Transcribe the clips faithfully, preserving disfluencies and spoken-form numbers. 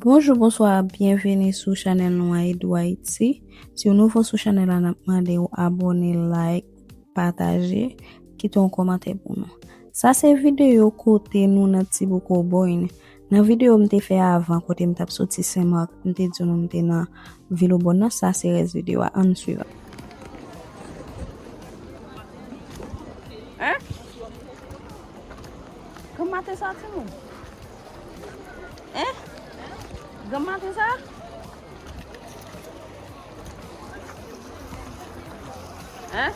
Bonjou, bonswa, byenveni sou chanèl nou a Edou Haiti. Si w nouvo sou chanèl la, n ap mande w abòne, like, pataje, kite yon kòmantè pou nou. Sa se videyo kote nou nan Ti Bouko Boyne. Nan videyo m te fè avan, kote m t ap soti Senmak, m te di nou m te nan Vilobòn nan, sa se rès videyo a, ann swiv. Hein? Granm maten sa, timoun? Hein? Granm maten sa? Hein?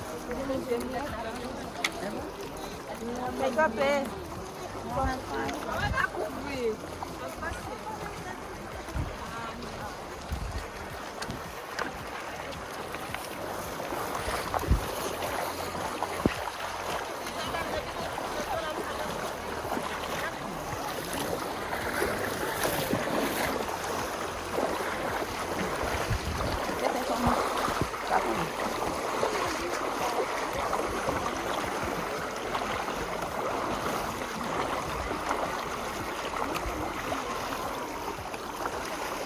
Fè kanpe.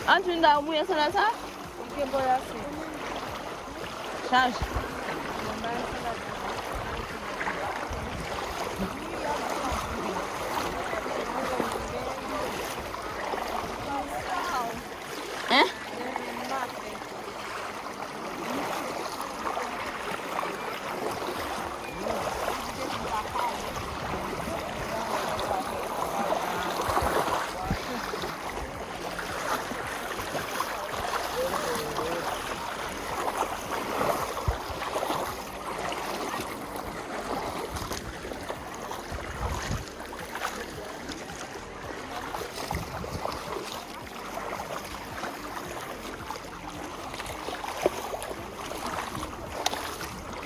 Ann, Julinda, ou mouye sandal sa? Li gen bò la, se. Chaj. Hein?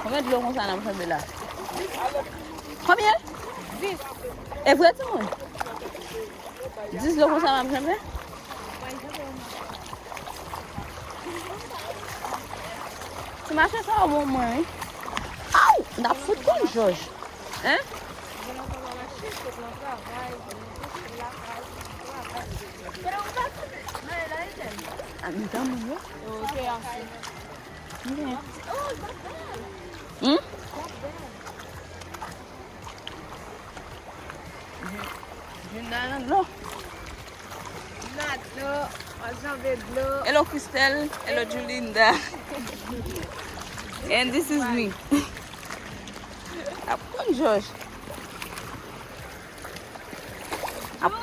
Konbyen dlo konsa n ap janbe la? Konbyen? Dis. E vre, timoun? Dis dlo konsa n ap janbe? Ti mache sa yo bon mwen, wi. Aw! N ap fout konn jòj. Hein? Ah, men granmoun yo. Hmm? Vin nan dlo. Nan dlo, an janbe dlo. Hello, Christelle. Hello, Julinda. And this is me. Ap konn jòj. Ap-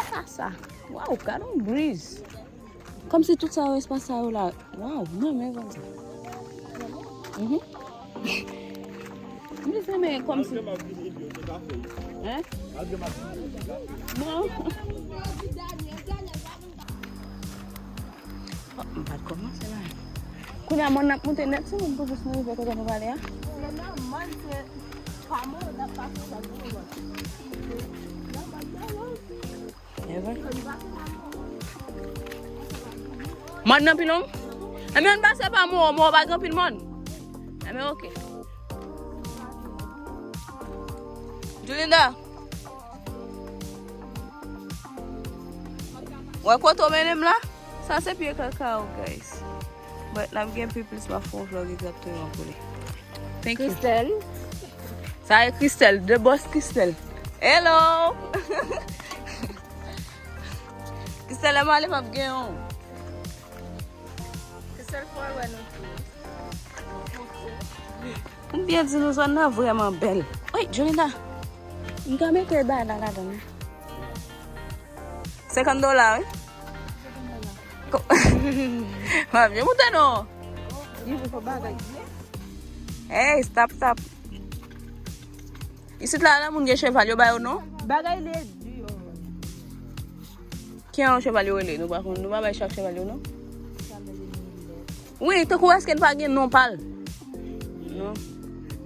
Sa, sa. Waw, gad yon briz. Kòmsi tout sa yo, espas sa yo la. Waw, mwen renmen konsa. Mhm. M jis renmen kòmsi. Hein? Non. Oh, m pa t kòmanse la. Kounye a, mòn nan ap monte nèt, si moun pou jis nou rive kote nou prale a. Mòn nan pi long? Ebyen, ann pase pa Mowo, Mowo pa gen anpil mòn. Ebyen, oke. Julinda. Wè kote w mennen m la? Sa se pye kakao, guys. But n ap gen pi plis, m ap fè yon vlog egzakteman pou li. Thank you. Christelle. Sa e Christelle, the boss Christelle. Hello! Christelle, lè m ale, m ap gen yon. Christelle, fò wè nou tou. M byen di nou, zòn nan vrèman bèl. Wi, Julinda, m ka mete bagay la ladan, wi. Senkant dola, wi. Ko- Mwen vle moute non. Hey, stop, stop. Isit la, nan moun gen cheval, yo ba yo non? Bagay le di, oh. Ki yon cheval yo rele? Nou pa konn, nou pa bay chak cheval yo non? Wi, tankou èske n pa gen non pa l? Non.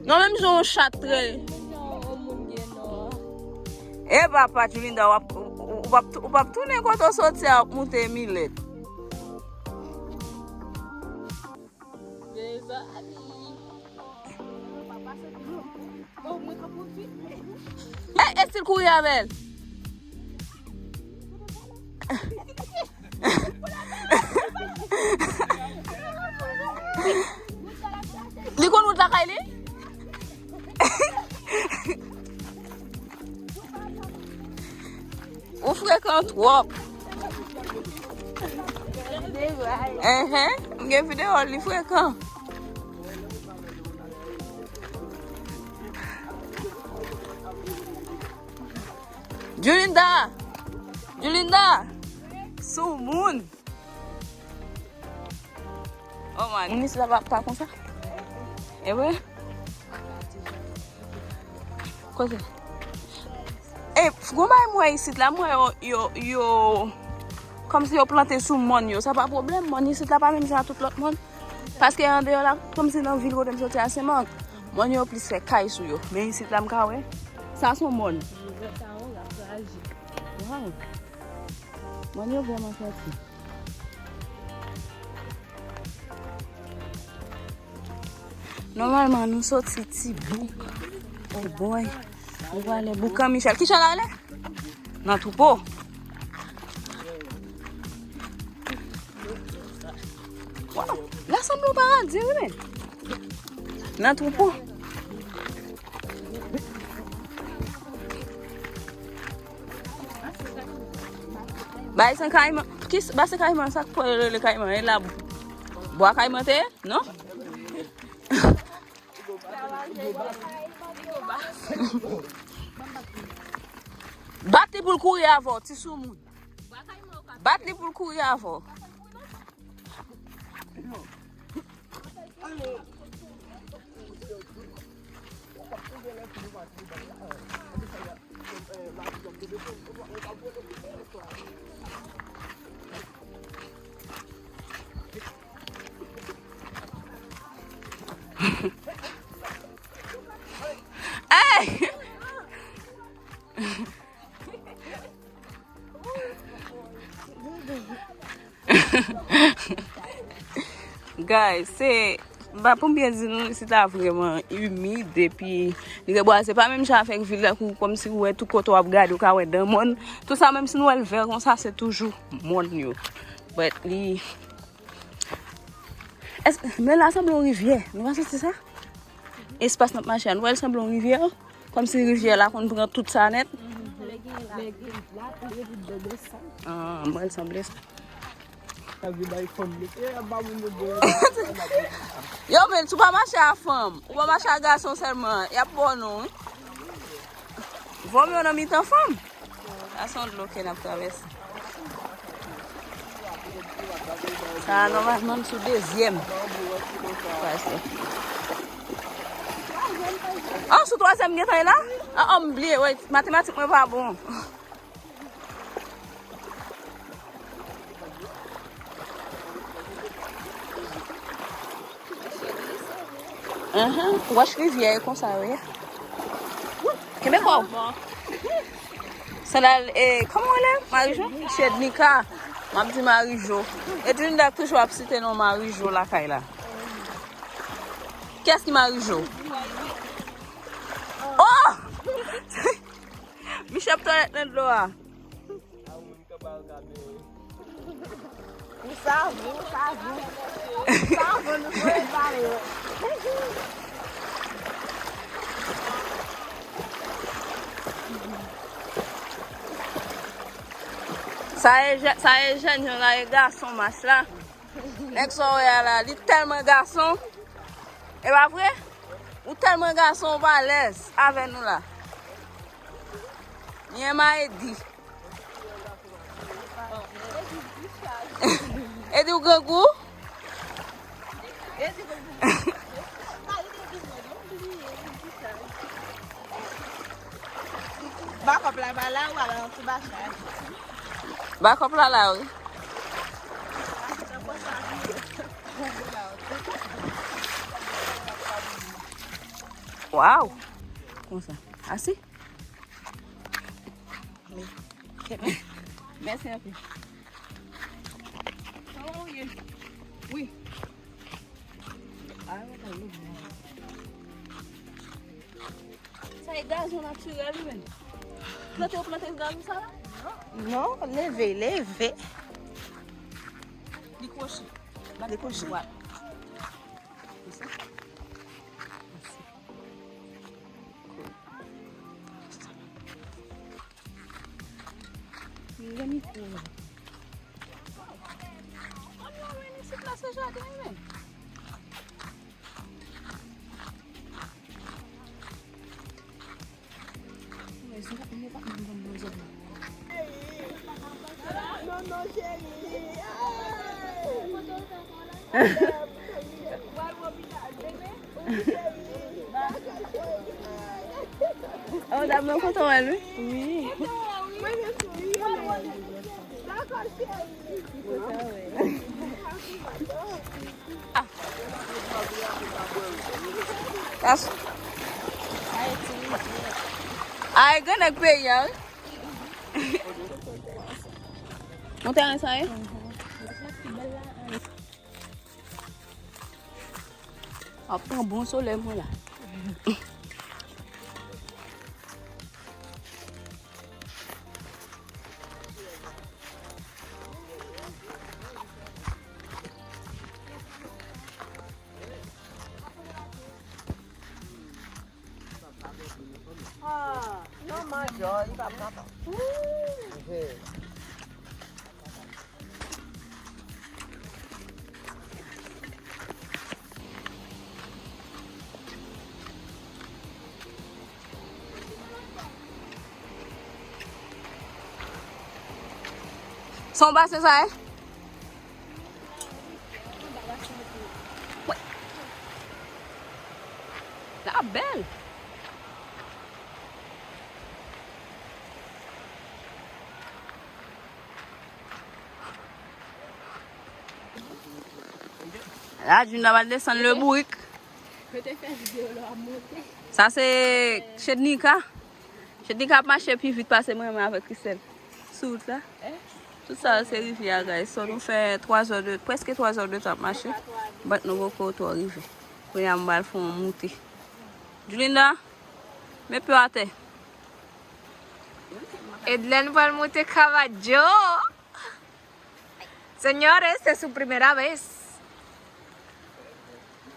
Non, menm jan yon chat rele. E papa, Julinda, w ap, ou, ou, ou p ap, ou p ap tounen kote w soti a, w ap moute milèt. E, e stil kouri avè l. Li konn wout lakay li? Ou frekan twòp. Enhen, m gen videyo, li frekan. Julinda! Julinda! Soumoun! Oh man, moun isit la pa, pa konsa? E vre? Kote? E, gon bagay m wè isit la, m wè yo, yo, yo, kòmsi yo plante sou mòn yo. Sa pa pwoblèm, mòn isit la pa menm jan ak tout lòt mòn. Paske andeyò la, kòmsi nan vil kote m soti a Senmak, mòn yo plis fè kay sou yo. Men isit la, m ka wè. Sa se yon mòn. Waw. Mòn yo vrèman fèti. Nòmalman, nou soti Tibouk. Oh boy. Nou prale Boukan Michèl. Kijan l ale? Nan twoupo. Waw, la sanble yon paradi, wi, men. Nan twoupo. Bay san kayiman. Ki s-, ba se kayiman, sa k fè yo rele kayiman? E la bwa kayiman te ye? Non? Bat li pou l kouri avè w, ti soumoun. Bat li pou l kouri avè w. Hey! Guys, se, m pa pou m byen di nou, isit la vrèman imid, epi li reboze, pa menm jan avèk vil la, kou, kòmsi ou wè tout kote w ap gade, ou ka wè dan mòn. Tout sa, menm si nou wè l vè konsa, se toujou mòn yo. But li, es-, men la sanble yon rivyè. Nou pa santi sa? Espas n ap mache a, nou wè l sanble yon rivyè. Kòmsi rivyè la konn pran tout sa nèt. Ah, mwen sanble sa. Yo, men, si w pa mache a fanm, ou pa mache a gason sèlman, y ap ba w non, wi. Vòmyo nan mitan fanm. Sa se yon dlo ke n ap travèse. Sa a, nòmalman, m sou dezyèm. Prèske. Ah, sou twazyèm gentan e la? Ah, ah, m bliye, wi, matematik mwen pa bon. Ahan, wòch rivyè e konsa yo ye. Kenbe kò w. Sandal, e, kòman w rele? Marijo? Chednika. M ap di Marijo. E Julinda toujou ap site non Marijo lakay la. Kiyès ki Marijo? Oh! Michel ap tòlèt nan dlo a. Ou savon, ou savon. Ou savon, nou voye ba yo. Sa e jè-, sa e jèn jan la, e gason mach la. Nèg sa w wè a la, li tèlman gason. E pa vre? Ou tèlman gason, ou pa alèz avè nou la. Ni en ma Edi. Edi ou grangou? Bakòp la pa la, ou al sou bachay. Bakòp la la, wi. Waw! Konsa. Asi? Mèsi anpil. Kòman w ye? Wi. Sa e gazon natirèl, wi, menm. Plante yo plante gazon sa la? Non, leve, leve. Li kwoche. Li kwoche. Konsa. Li gen mikwo. Ann, ann, men isit la se jaden, wi, menm. Oh, dam nan kontan wè l, wi. Wi. Ay, gen nèg peyi a, wi. Montagne sa ye? Ap pran bon solèy mwen la. Ah, non, manjò, li pa papa. Son basen sa ye? Wè. La bèl. La, Juna va desann le bourik. Yo te fè videyo lè w ap monte. Sa se Chednika. Chednika ap mache pi vit pase mwen menm avèk Christelle. Sou wout la. Tout sa se rivyè a, guys. So, nou fè twa zè de, prèske twa zè de tan ap mache. But nou poko twò rive. Kounye a, m pral fè yon moute. Julinda, met pye w atè. Edlène pral monte Caballo. Señores, es su primera vez.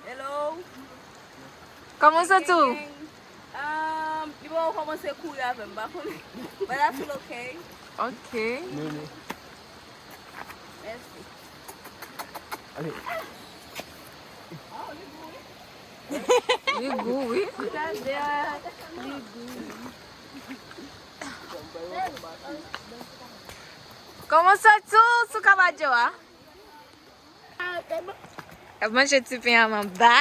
Hello. Kòman w santi w? Um, li poko kòmanse kouri avè m, m pa konnen. But I feel okay. Ok. Mèsi. Ale. Oh, li gou, wi. Li gou, wi. Li gou, wi. Kòman w santi w sou Caballo a? Ap manje ti pen an anba.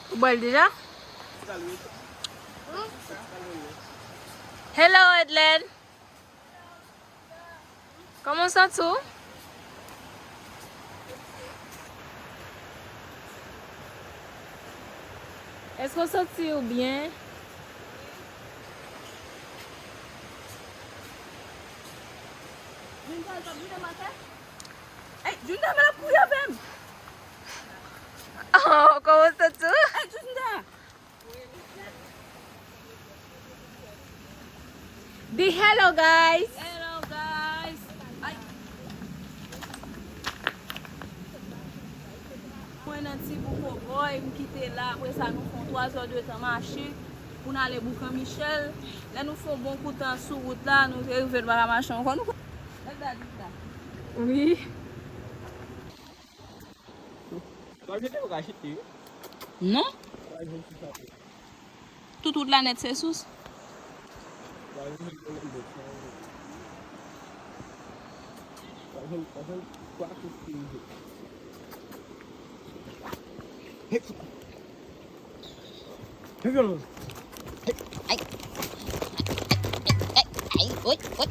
Ou bwè l deja? Hello, Edlène. Kòman w santi w? Èske w santi w byen? Junita, l p ap vin anba tè? Ey, Junita, men l ap kouri avè m. Oh, kòman w santi w? Ey, Junita! Di hello, guys. Hello, guys. Ay. Mwen nan Ti Bou Kobòy, m kite la. Apre sa, nou fè yon twa zè de tan mache pou n ale Boukan Michèl. Lè nou fè yon bon kou tan sou wout la, nou te rive, nou pa ka mache ankò. Nou... Wi. Non. Tout wout la nèt se sous. Ay. Ay, ay, oy, oy.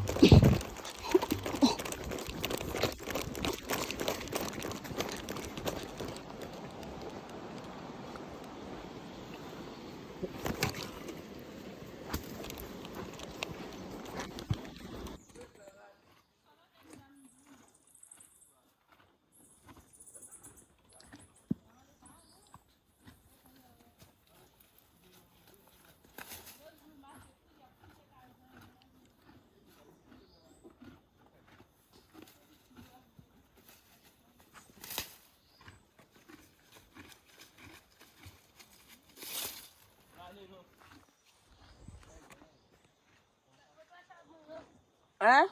Hein?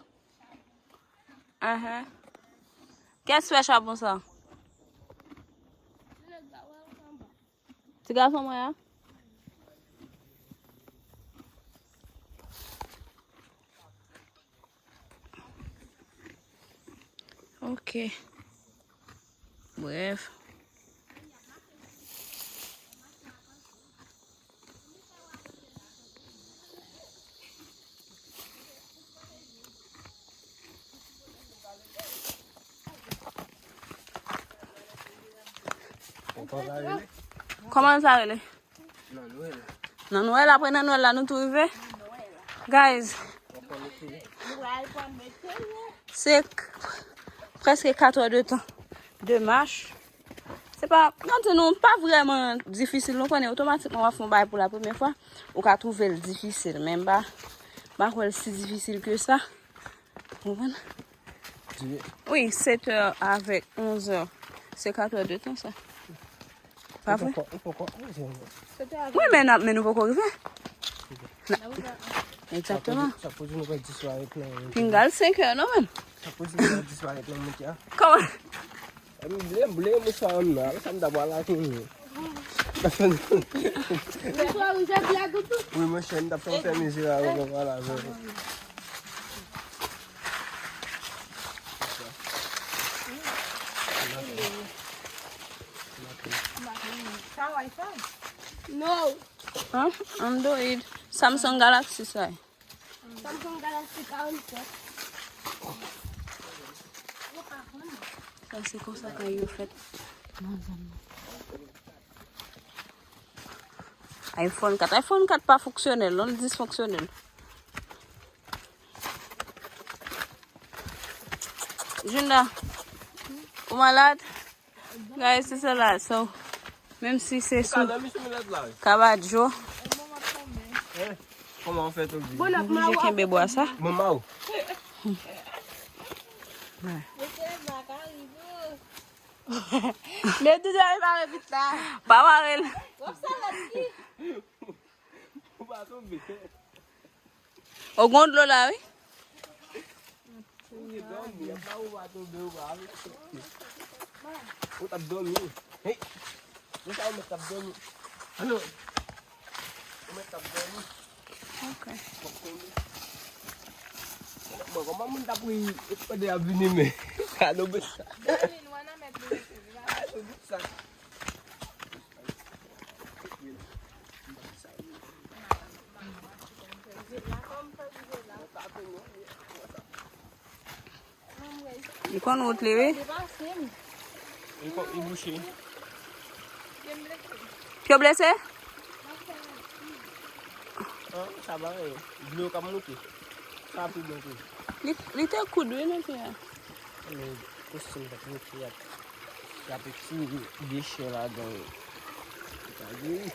Ahan. Kiyès fè chabon sa? Ti gason mwen an? Ok. Bref. Kòman sa rele? Nan Nwèl, apre nan Nwèl la, nou tou rive. Guys, se k- prèske kat è de tan de mach. Se pa, nan di nou, pa vrèman difisil. Nou konnen otomatikman w ap fè yon bagay pou la premyè fwa, ou ka twouve l difisil, men m pa, m pa kwè l si difisil ke sa. Ou konprann? Wi, sèt è avèk onz è. Se kat è de tan sa. Pa vre? Ou poko, ou poko, ou poko. Wi, men n ap, men nou poko rive. Egzakteman. Sa pou di nou pral disparèt nan. Pinga l senk è non, menm. Sa pou di nou pral disparèt nan monte a. Kòman? M ble, m ble, m sa m nan. Sa m ta pral la kounye. Wi, monchè, m t ap fè yon fèmen je la, mwen pral la. Sa Wi-Fi? No. An? Android. Samsung Galaxy sa. Samsung Galaxy karannsenk. Sa se konsa kay yo fèt nan zòn nan. iPhone kat. iPhone kat pa fonksyonèl, non, l disfonksyonèl. Junda, ou malad? Guys, se sa la, so, menm si se sou Kabadjo. Kòman w fè tonbe? Nou oblije kenbe bwa sa. Mama w. Men di dèyè mare vit la. Pa mare l. Ou pa tonbe. O gon dlo la, wi. Ou ye dòmi, apa ou pa tonbe, ou pa ale. Ou t ap dòmi. Hey. Ou sa ou mèt t ap dòmi. Alo. Ou mèt t ap dòmi. Ok. Bon, kòman moun t ap ri, pandan y ap vini, men. Sa nou bezwen. Li konn wout li, wi. Li bouche. Pye w blese? An, sa ba, dlo k ap monte. Sa pi byen tou. Li, li te koud, wi, nan pye a. Men kostim k ap monte, y ap, y ap retire dechè ladan l. Li pa geri.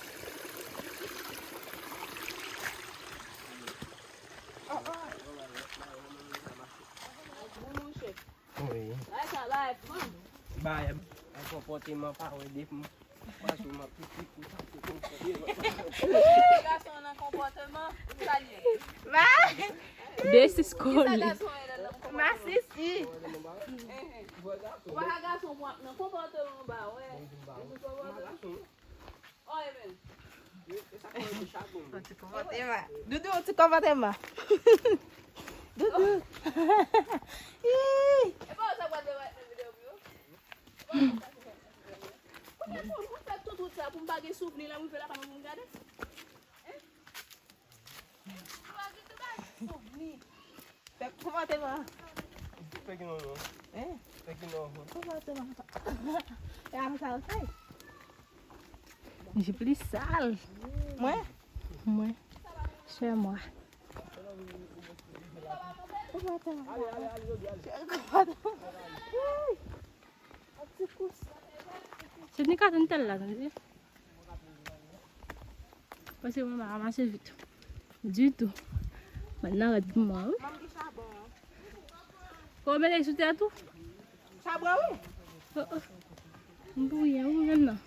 Wi. Bay, bay, konpòteman pa wè depi m, paske m ap pitit pou sa se konpòteman. Gason nan konpòteman, sa l ye? Bay. Desi skole. Masisi. Ou pa ka gason pou ap nan konpòteman ba, wè. Yon ti konpòteman. Doudou, yon ti konpòteman. Doudou. Ih. Kounye a pou m fè tout wout sa pou m pa gen souvni lè m rive lakay mwen pou m gade. Hein? Ou pa gen tout bagay souvni. Fè kòmantè man. Fè ki non non. Hein? Fè ki non non. Kòmantè man. E a sa ou fè? Je pli sal. Mwen? Mwen. Chez moi. Kòmantè man. Kòmantè man. Ti kous. Se ni ka tande tèl la, tande. Paske mwen pa ka mache vit. Ditou. Mwen nan rèd pou mwen, wi. Manm ki chabon an? Fò w mete sou tèt ou? Chabon, wi. Oh, oh. M bouyi, m bouyi nan.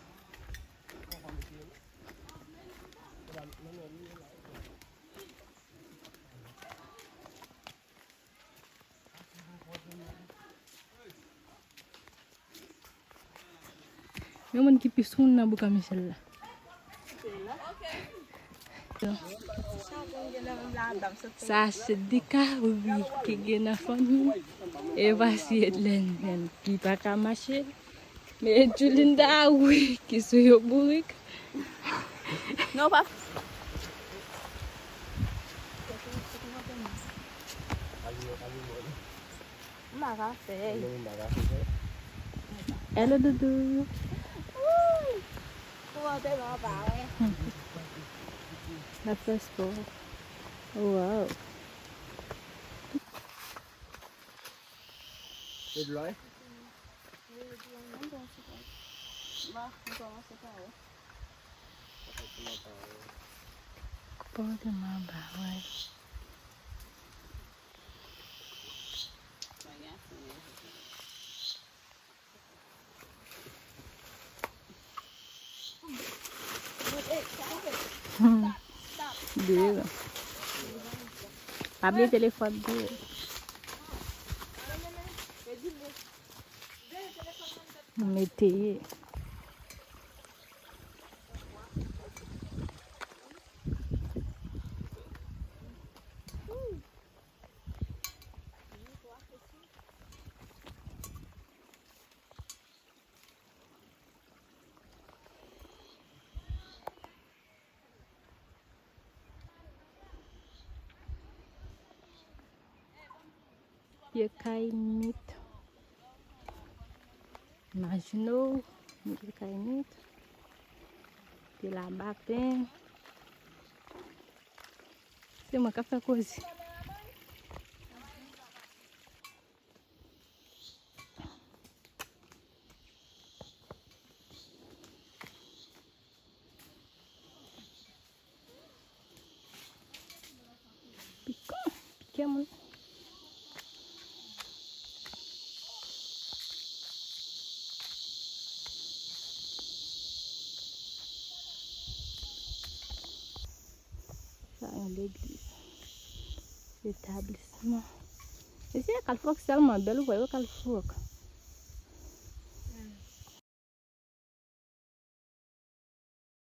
Yon moun ki pi soumoun nan bouk a Michel la. Sa se dekari ki gen nan fanmi. E vwasi Edlène menm ki pa ka mache. Men Julinda, wi, ki sou yon bourik. Non, pa. M pa ka fè. Hello, doudou. Ou antre nan pa, wi. N ap fè spò. Wow. Se dlo, wi? Pòte m anba, wi. Hmm. Deye. Pa bliye telefòn deye. Mete ye. Pye kayimit. Imajine w, pye kayimit. Pye labapen. Se mwen k ap fè koze. Pikan, pike moun. Sa yon legliz. Etablisman. Mesye, kalfou ak sèlman bèl, ou wè yo kalfou ak.